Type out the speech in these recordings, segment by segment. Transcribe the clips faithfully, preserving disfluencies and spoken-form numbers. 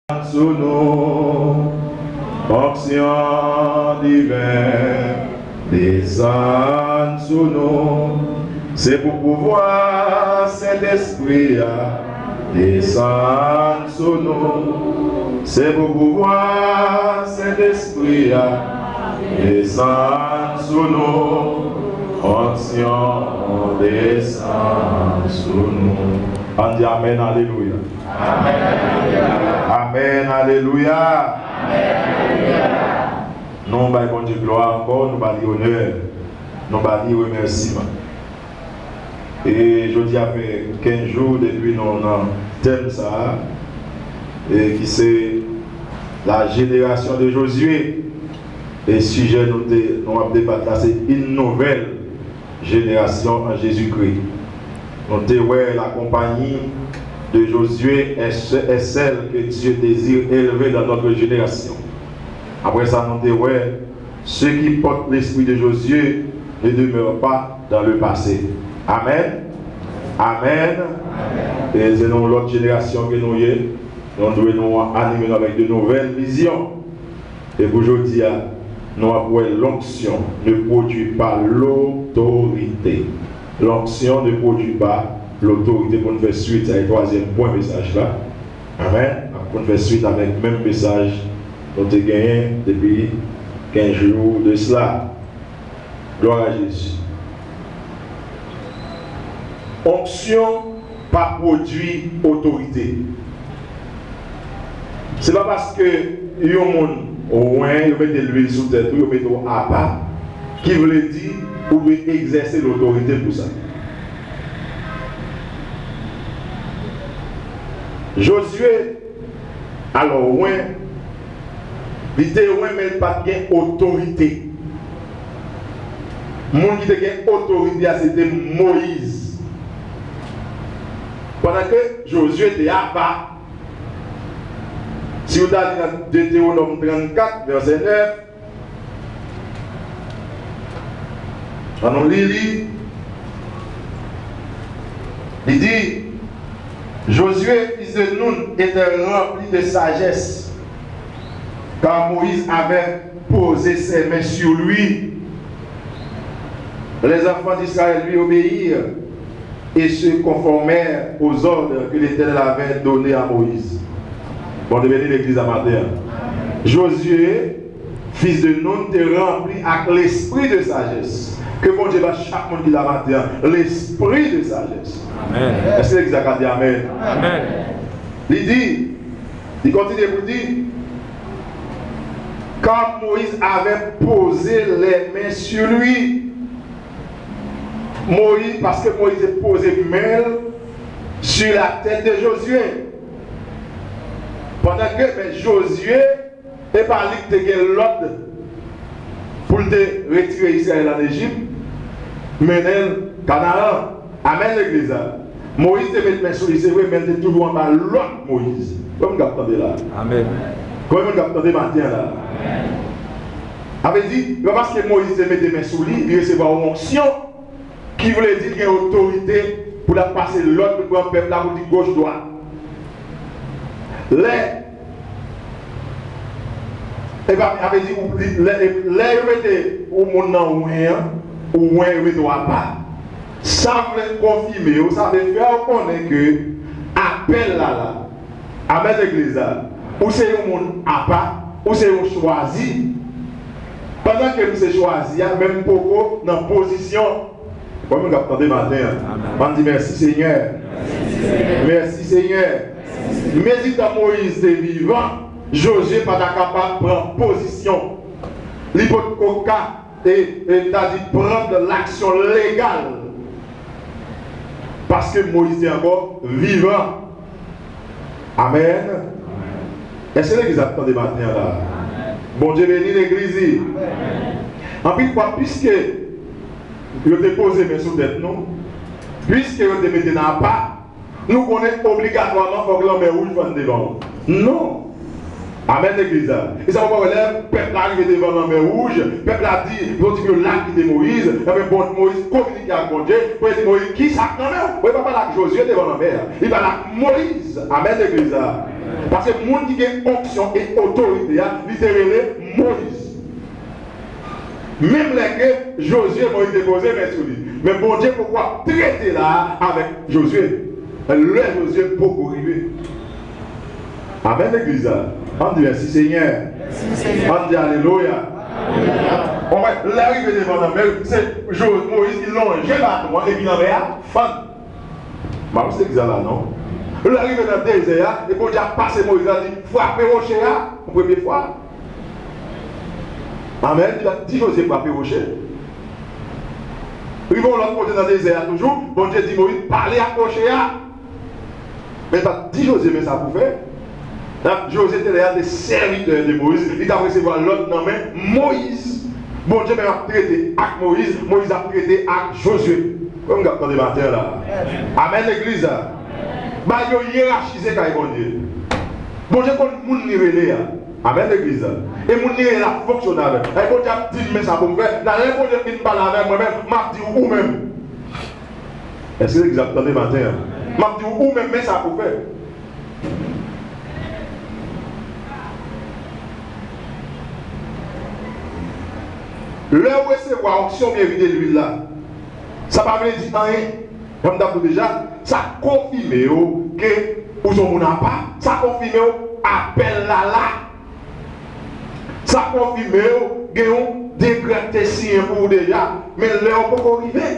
sou nou, onksyon diven desann sou nou. Se pou pouvwa Sentespri a desann sou nou. Se pou pouvwa Sentespri a desann sou nou. Onksyon desann sou nou. Ann di amèn, alelouya. Amèn, alelouya. Nou bay Bondye glwa ankò, nou ba li onè, nou ba li remèsiman. E jodi a fè kenz jou depi nou nan tèm sa a, e ki se la génération de Josué. E sijè nou te, nou ap debat la, se une nouvelle génération en Jésus-Christ. Nou te wè la compagnie de Josué est, est celle que Dieu désire élever dans notre génération. Apre sa, nou te wè, ceux qui portent l'esprit de Josué ne demeurent pas dans le passé. Amèn. Amèn. E se nan yon lòt jenerasyon ke nou ye. Nou dwe nou anime nou avèk de nouvelles visions. E pou jodi a, nou ap wè l'onction ne produit pas l'autorité. L'onction ne produit pas l'autorité. Pou n fè swit, sa e twazyèm pwen mesaj la. Amèn. Pou n fè swit avèk menm mesaj nou te genyen depi kenz jou de sila. Glwa a Jezi. Onksyon pa pwodui otorite. Se pa paske yon moun wen, yo mete lwil sou tèt ou, yo mete w apa, ki vle di ou dwe egzèse lotorite pou sa. Jozye, alò, wen, li te wen, men li pa t gen otorite. Moun ki te gen otorite a, se te Moyiz. Pandan ke Jozye te apa. Si w ta li nan Detewonòm trannkat, vèsè nèf, ann nou li li. Li di, Josué, fils de Nun, était rempli de sagesse, car Moïse avait posé ses mains sur lui. Les enfants d'Israël lui obéirent et se conformèrent aux ordres que l'Éternel avait donnés à Moïse. Bondye beni legliz a maten an. Jozye, fis de Nun, te ranpli ak lespri de sajès. Ke Bondye ba chak moun ki la maten an lespri de sajès. Amèn. Èske legliz la ka di amèn? Amèn. Li di, li kontinye pou di, car Moïse avait posé les mains sur lui. Moyiz, paske Moyiz te poze men l sur la tête de Josué. Pandan ke, men Jozye, e pa li ki te gen lòd pou l te retire Izrayèl ann Ejip, mennen l Kanaran. Amèn, legliz la. Moyiz te met men sou li, se vre, men l te toujou anba lòd Moyiz. Konbyen moun k ap tande la? Amèn. Konbyen moun k ap tande maten an la? Sa vle di, se pa paske Moyiz te mete men sou li, li resevwa yon onksyon, ki vle di l gen otorite pou l ap pase lòd, pou l pran pèp la, pou l di goch, dwat. Lè, e pa, sa vle di, ou, li, lè, lè yo mete yon moun nan wen an, ou wen yo mete w apa, sa vle konfime w, sa vle fè w konnen ke apèl la la. Amèn, legliz la. Ou se yon moun apa, ou se yon chwazi. Pandan ke m se chwazi a, men m poko nan pozisyon. Bon, moun k ap tande maten an. Amèn. Ann di, mèsi, Senyè. Mèsi, Senyè. Menm si tan Moyiz te vivan, Jozye pa ta kapab pran pozisyon. Li potko ka, e, e, ta di, pran laksyon legal. Paske Moyiz te ankò vivan. Amèn. Èske legliz ap tande maten an la? Bondye beni legliz li. Anpil fwa, piske yo te poze men sou tèt nou, piske yo te mete n apa, nou konnen obligatwaman fòk lanmè wouj vann devan w. Non. Amèn, legliz la. E sa w pa wè lè pèp la rive devan lanmè wouj, pèp la di, yo di ke yo lakite Moyiz, enben bon, Moyiz kominike ak Bondye, pou l di Moyiz, kisa k nan men w? Bon, li pa pale ak Jozye devan lanmè a. Li pale ak Moyiz. Amèn, legliz la. Paske moun ki gen onksyon e otorite a, li te rele Moyiz. Menm lè ke Jozye, Moyiz te poze men sou li. Men Bondye poko ap trete la avèk Jozye. Lè Jozye poko rive. Amèn, legliz la. Ann di mèsi, Senyè. Ann di alelouya. Ou wè, lè rive devan lanmè, se Jo-, Moyiz ki lonje baton an, epi lanmè a fann. M ap se egzan la, non? Lè rive nan dezè a, e Bondye ap pase Moyiz la, di, "Frape woche a," pou premye fwa. Amèn. Li pa di Jozye frape woche. Rive yon lòt kote nan dezè a toujou, Bondye di Moyiz, "Pale ak woche a." Men li pa di Jozye, "Men sa pou fè." Jozye te lè a te sèvitè de Moyiz, li t ap resevwa lòd nan men Moyiz. Bondye menm ap trete ak Moyiz, Moyiz ap trete ak Jozye. Kòm m ap tande maten an la. Amèn, legliz la. Bagay yo yerachize kay Bondye. Bondye konn moun li rele a. Amèn, legliz la. E moun li rele a fonksyone avè l. Ay, Bondye ap di m men sa pou m fè. Nan lè Bondye fin pale avè mwen menm, m ap di w ou menm. Èske legliz ap tande maten an? M ap di w ou menm men sa pou w fè. Lè w resevwa onksyon byen vide lwil la, sa pa vle di anyen. Jan m t ap di w deja, sa konfime w ke ou se yon moun apa. Sa konfime w apèl la la. Sa konfime w gen yon dekrè ki te siyen pou ou deja, men lè w poko rive.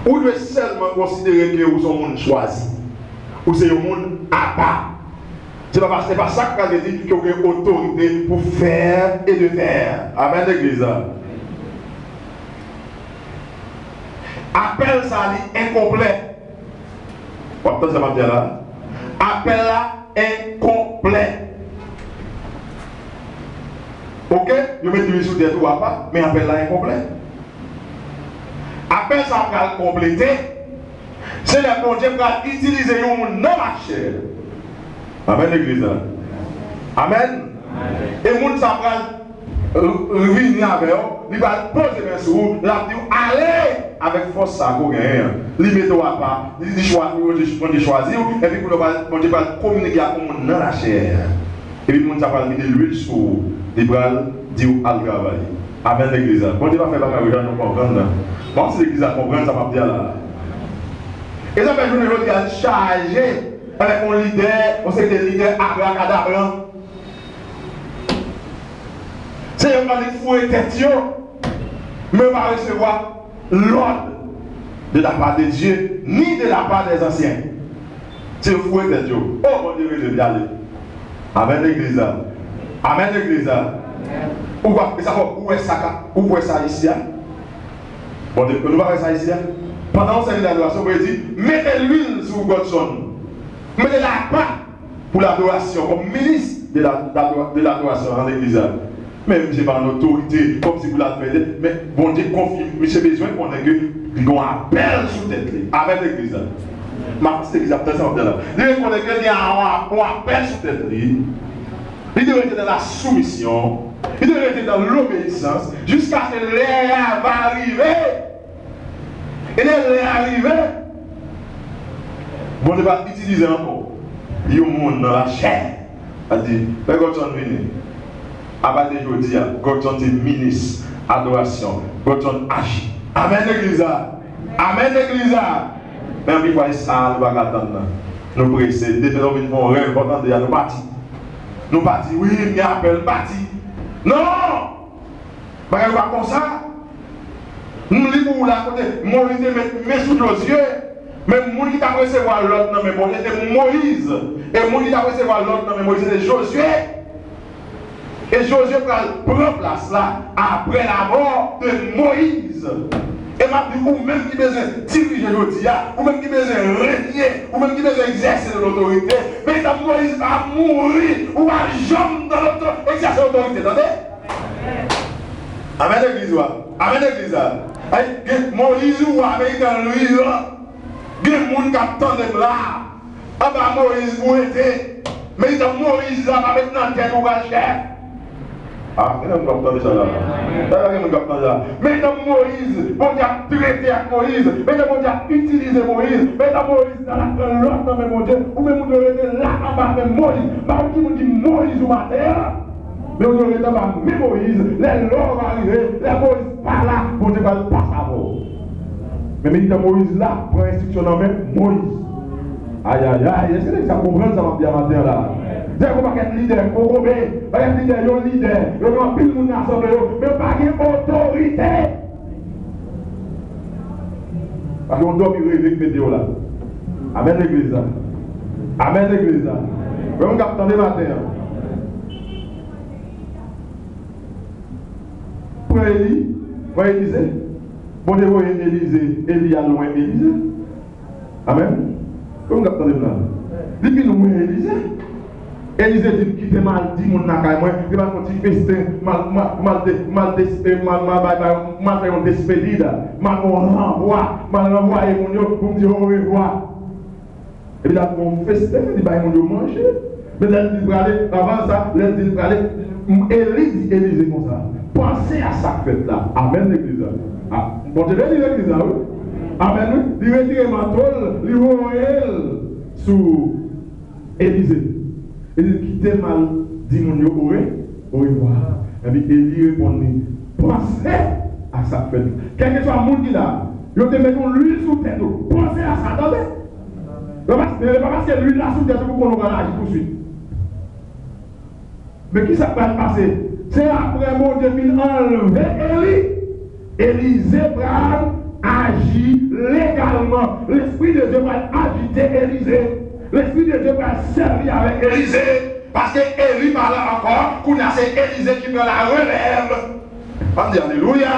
Ou dwe sèlman konsidere ke ou se yon moun chwazi. Ou se yon moun apa. Se pa, se pa sa k pral vle di ke w gen otorite pou fè e defè. Amèn, legliz la. Apèl sa a, li enkonplè. W ap tande sa m ap di a la? Apèl la enkonplè. Oke, yo mete lwil sou tèt ou apa, men apèl la enkonplè. Apèl sa a pral konplete. Se lè Bondye pral itilize yon moun nan lachè. Amèn, legliz la. Amèn. E moun sa pral, euh, vini avè w, li pral poze men sou ou, l ap di w, "Ale avèk fòs sa a ke w genyen an." Li mete w apa, li, li chwa-, Bondye, Bondye chwazi w, epi kounye a pral, Bondye pral kominike ak yon moun nan lachè. Epi moun sa pral vide lwil sou ou, li pral di w al travay. Amèn, legliz la. Bondye pa fè bagay yo jan nou konprann nan. Bon, si legliz la konprann sa m ap di a la. E sa fè jounen jodi a n chaje avèk yon lidè, yon seri de lidè abrakadabran. Se yo k annik foure tèt yo, men yo pa resevwa lòd de la part de Dieu, ni de la part des anciens. Se yo foure tèt yo. O, Bondye rele, li ale. Amèn, legliz la. Amèn, legliz la. Ou pa, e sa fò, ou wè sa ka, ou wè sa isi a? Bondye, nou pa wè sa isi a? Pandan yon sèvis adorasyon, Bondye di, "Mete lwil sou Godson. Mete l apa pou ladorasyon, kòm minis de la, de ladorasyon an legliz la." Men misye pa an otorite, kòmsi pou l al fè de, men Bondye konfime, misye bezwen konnen ke li gen yon apèl sou tèt li. Amèn, legliz la. M ap, legliz ap tande sa m ap di la. Li rekonnen ke li gen yon, yon apèl sou tèt li. Li dwe rete nan la soumisyon. Li dwe rete nan lobeyisans jiskaske lè a va rive. E lè, lè a rive, Bondye va itilize ankò yon moun nan lachè. A di, fè Godson vini. Apati de jodi a, Godson se minis adorasyon. Godson aji. Amèn, legliz la. Amèn, legliz la. Men anpil fwa, e sa nou pa ka tann nan. Nou prese. Depi lè w vin fè yon rèv, fò w tande a, nou pati. Nou pati. Wi, m gen apèl, m pati. Non! Bagay yo pa konsa. M li pou ou la kote Moyiz te met men sou Jozye. Men moun ki t ap resevwa lòd nan men Bondye se te Moyiz. E moun ki t ap resevwa lòd nan men Moyiz se te Jozye. E Jozye pral pran plas la apre lamò de Moyiz. E m ap di ou menm ki bezwen dirije jodi a, ou menm ki bezwen renye, ou menm ki bezwen egzèse de lotorite, men etan Moyiz pa mouri, ou pa janm nan loto-, egzèse lotorite, tande? Amèn, legliz la. Amèn, legliz la. Ay, gen Moyiz ou ameriken lwi la. Gen moun k ap tande m la. Anba Moyiz pou rete. Men etan Moyiz la pa met nan tèt ou pral chèf. Ah, gen moun k ap tande sa la. Sa gen moun k ap tande la. Menm jan Moyiz, Bondye ap trete ak Moyiz. Menm jan Bondye ap itilize Moyiz. Menm jan Moyiz la, l ap pran lòd nan men Bondye. Ou menm ou dwe rete la anba men Moyiz. Pa ou ki moun ki Moyiz ou maten an. Men ou dwe rete anba men Moyiz. Lè lè w va rive, lè Moyiz pa la, Bondye pral pase avè w. Men militan Moyiz la, pran enstriksyon nan men Moyiz. Ayayay, èske nèg sa konprann sa m ap di a maten an la? Dèyè gon pakèt lidè kokobe, pakèt lidè yo lidè, yo gen anpil moun nan asanble yo, men yo pa gen otorite. Paske yon dòmi reve ki mete yo la. Amèn legliz la. Amèn legliz la. Mwen moun k ap tande maten an. Pran Eli, pran Elize. Bondye voye Elize, Eli al lwen Elize. Amèn. Kòm w ap tande m la? Li vin wè Elize. Elize di l, "Kite m al di moun lakay mwen, li ba m yon ti festen, m al, m al, m al de-, m al despe-, m al, m al bay, bay, m al fè yon despedida, m al fè yon ranvwa, m al ranvwaye moun yo pou m di orevwa." Epi l ap fè yon festen, li bay moun yo manje. Men lè l di l prale, anvan sa, lè l di l prale, Eli di Elize konsa, "Panse a sa k fèt la." Amèn, legliz la. A, Bondye beni legliz la, wi. Amèn, wi. Li retire manto l, li voye l sou Elize. Li di, "Kite m al di moun yo ore, orevwa." Epi Eli reponn li, "Panse a sa k fèt la." Kèlkeswa moun ki la, yo te met yon lwil sou tèt ou. Panse a sa, tande. Se pa, se pa paske lwil la sou tèt ou pou konnen w pral aji touswit. Men ki sa k pral pase? Se apre Bondye fin anlve Eli, Elize pral aji legalman. Lespri de Dye pral ajite Elize. Lespri de Dye pral sèvi avèk Elize. Paske Eli pa la ankò, kounye a se Elize ki pran larelèv. Ann di alelouya.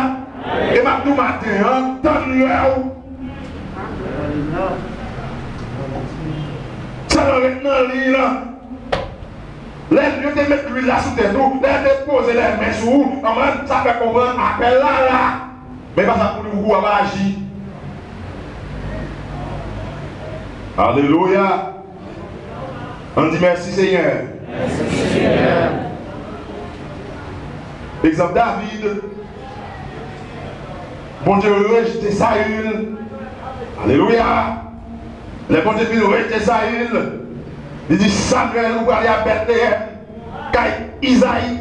E m ap di w maten an, tann lè w. Sèlman ret nan liy lan. Lè yo te met lwil la sou tèt ou, lè yo te poze lèmen sou ou, anmwey, sa fè konprann apèl la la. Men pa sa pou li ou ap aji. Alelouya. Ann di mèsi, Senyè. Egzanp David. Bondye rejte Sayil. Alelouya. Lè Bondye fin rejte Sayil, li di, "Samyèl, ou prale a Betleyèm, kay Izayi.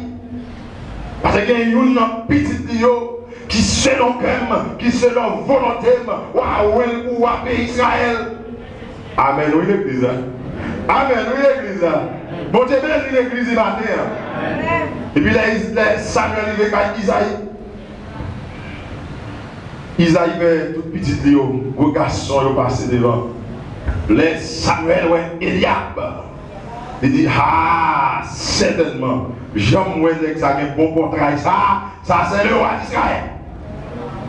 Paske gen youn nan pitit li yo ki selon kè m, ki selon volonte m, w a owe l pou wa peyi Izrayèl." Amèn, wi, legliz la. Amèn, wi, legliz la. Bondye beni legliz li maten an. Epi lè, lè Samyèl rive kay Izayi, Izayi fè tout pitit li yo, gwo gason yo pase devan. Lè Samyèl wè Elyab, li di, "Ha, sètènman, jan m wè nèg sa gen bon pòtray sa, sa se lewa Izrayèl."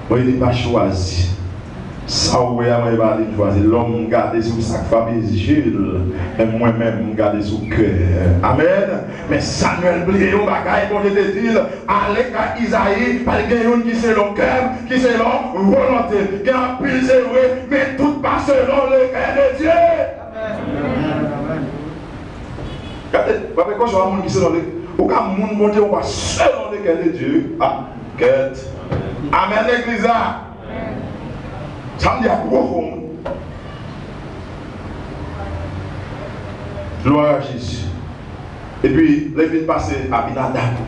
Mwen, li pa chwazi. Sa w wè a, mwen, e pa li m chwazi. Lòm gade sou sa k frape je l, men mwen menm, m gade sou kè. Amèn. Men Samyèl bliye yon bagay Bondye te di l, "Ale kay Izayi, paske gen youn ki selon kè m, ki selon volonte m." Gen anpil, se vre, men tout pa selon le kè de Dye. Gade, pa fè kòchon a moun ki selon le, ou ka moun Bondye, ou pa selon le kè de Dye. Ah, kèt. Amèn, legliz la. Sa m di a gwo fò moun. Glwa a Jezi. Epi, lè vin pase Abinadab.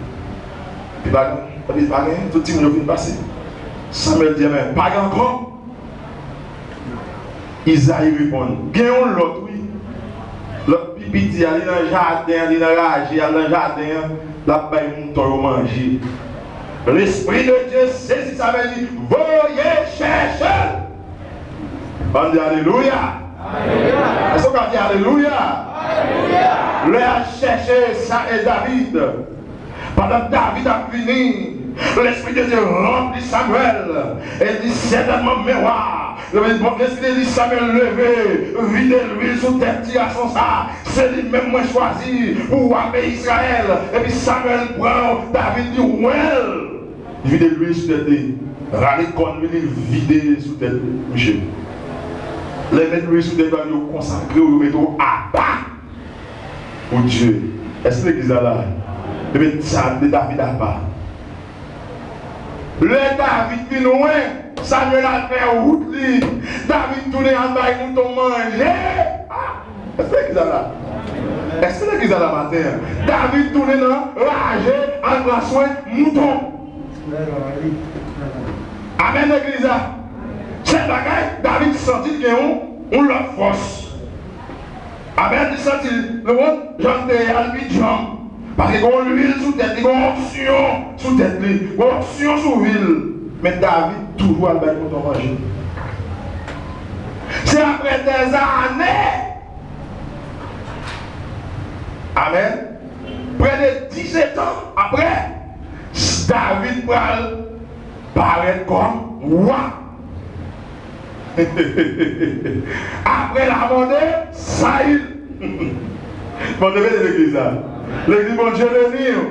Epi, pa gen, epi, pa gen, tout timoun yo vin pase. Samyèl di, "Men, pa gen ankò." Izayi reponn, "Gen yon lòt, wi. Lòt pi piti a, li nan jaden an, li nan raje a, nan jaden an, l ap bay mouton yo manje." Lespri de Dye sezi Samyèl, li di, "Voye chèche l." Ann di alelouya. Èske w ka di alelouya? Lè y al chèche sa e David, pandan David ap vini, Lespri de Dye ranpli Samyèl e li di, "Sètènman, men wa." Lespri de Dye di Samyèl, "Leve, vide lwil sou tèt ti gason sa. Se li menm mwen chwazi pou wa peyi Izrayèl." Epi Samyèl pran David, li wè l. Li vide lwil sou tèt li. Rale kòn li, li vide sou tèt misye. Lè met lwil sou tèt li, yo konsakre w, yo mete w apa pou Dye. Èske legliz la la? Ebyen, sa de David apa. Lè David vin wè Samyèl al fè wout li, David tounen al bay mouton manje. Ah! Èske legliz la la? Èske legliz la la maten an? David tounen nan raje al pran swen mouton. Amèn, legliz la. Sèl bagay, David santi l gen yon, yon lòt fòs. Amèn, li santi l, nou konn, jan l te ye a, l pi djanm. Paske gen yon lwil sou tèt li, gen yon onksyon sou tèt li, gen yon onksyon sou vi l. Men David toujou al bay mouton manje. Se apre dèzane, amèn, prè de dizetan apre, David pral parèt kòm wa. Apre lamò de Sayil. Bondye beni legliz la. Legliz, Bondye beni w.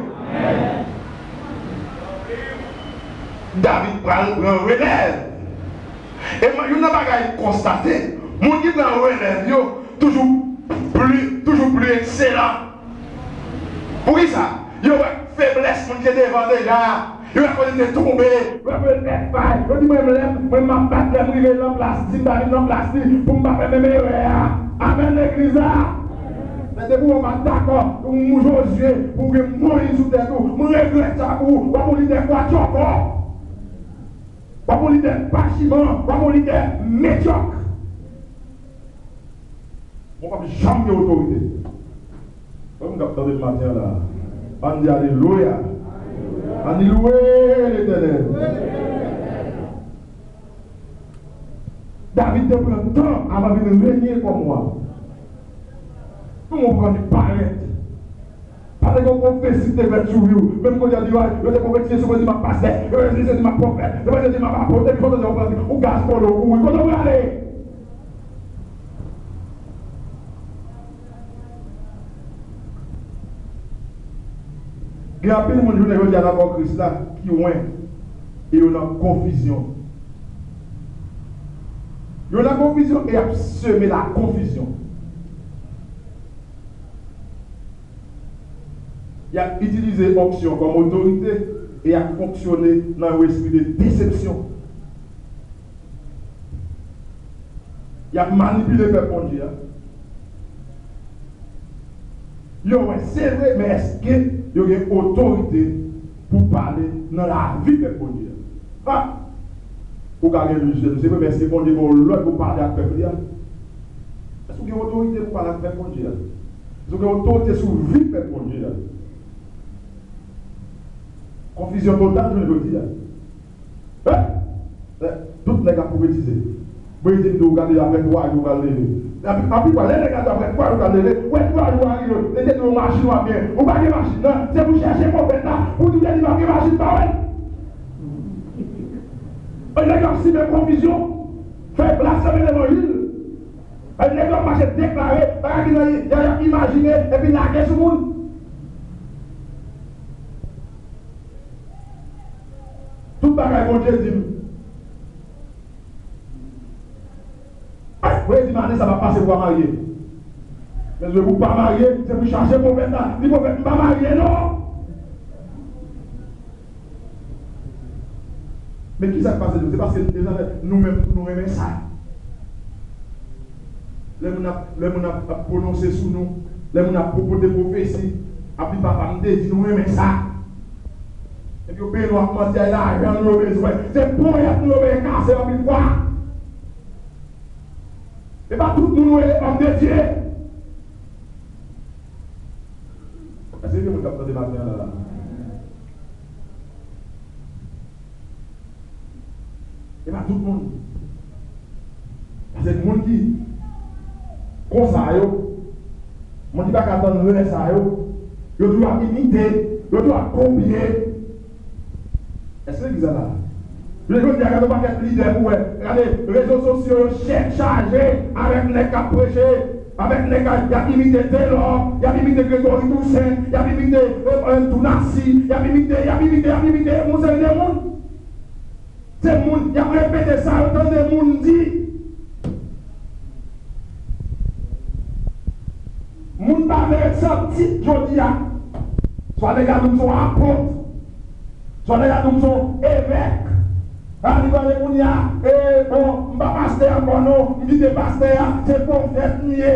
David pral pran relèv. E mwen, youn nan bagay m konstate, moun ki pran relèv yo toujou pli, toujou pli ekselan. Poukisa? Yo wè feblès moun ki te devan deja. Yo wè kote te tonbe. Yo wè kote te fè fay. Yo di, "Mwen menm, mwen m ap bat lè m rive nan plas li, m ta vin nan plas li pou m pa fè menm erè a." Amèn, legliz la. Men depi w pa dakò pou Jozye, pou w gen Moyiz sou tèt ou, mwen regrèt sa pou ou. W ap yon lidè kwadyòkò. W ap yon lidè pachiman. W ap yon lidè medyòk. Mwen p ap janm gen otorite. Kòm m t ap tande maten an la, ann di alelouya. Ann di louwe Letènèl. David te pran tan avan vin renye kòm wa. Nou konprann li parèt. Paske yon pwofesi te fèt sou vi w. Menm kote a di, yo te pwofetize sou mwen, di m ap pastè, yo te pwofetize di m ap pwofèt, yo te pwofetize di m ap apot, epi kote w pran, ou gaspole, ou kouri, kote w prale? Gen anpil moun jounen jodi a nan kò Kris la ki wen e yo nan konfizyon. Yo nan konfizyon e y ap seme la konfizyon. Y ap itilize onksyon kòm otorite e y ap fonksyone nan yon espri de desepsyon. Y ap manipile pèp Bondye a. Yo wè, se vre, men èske yo gen otorite pou pale nan lavi pèp Bondye a? Ha! Ou ka gen lizye, se vre, men èske Bondye ba w lòd pou pale ak pèp li a? Èske w gen otorite pou pale ak pèp Bondye a? Èske w gen otorite sou vi pèp Bondye a? Konfizyon total jounen jodi a. Hein? Tout nèg ap pwofetize. Mwen di m di w gade apre twa jou pral leve. Anpi, anpi pwa, lè nèg la di apre twa jou pral leve, ou wè twa jou a rive, li te di w machin w ap gen. Ou pa gen machin nan, se pou chèche pwofèt la, pou di w te di pa gen machin pa wè. Nèg ap simen konfizyon, fè blasfèmi devan Jezi. Nèg ap mache deklare bagay ki nan y ap imajine epi lage sou moun. Tout bagay Bondye di m. Bondye di m ane sa pa pase pou pa marye. Men lè ou pa marye, se pou chache pwofèt la. Di pwofèt, m pa marye non. Men kisa k pase nou? Se paske nou menm tou nou renmen sa. Lè moun ap, lè moun ap, ap pwononse sou nou, lè moun ap pote pwofesi, ap di papa m te di nou renmen sa. Epi yo peye nou ak manti, ay lajan nou yo bezwen. Se ponyèt nou yo bezwen kase anpil fwa. E pa tout moun ou rele òm de Dye. Èske gen moun k ap tande maten an la? E pa tout moun. Paske moun ki konsa yo, moun ki pa ka tann lè sa yo, yo toujou ap imite, yo toujou ap kopye. Èske legliz la la? Jodi a, gade yon pakèt lidè pou wè. Gade, rezo sosyo yo chè-, chaje avèk nèg k ap preche, avèk nèg k ap, y ap imite Telò, y ap imite Gregory Toussaint, y ap imite, eh, eh, Tounasi, y ap imite, y ap imite, y ap imite yon seri de moun. Se moun, y ap repete sa yo tande moun di. Moun pa vle ret santi jodi a. Swa nèg la di m se yon apot. Swa nèg la di m se yon evèk. A, li pale kounye a, e, bon, m pa pastè ankò non, m kite pastè a, se pwofèt m ye.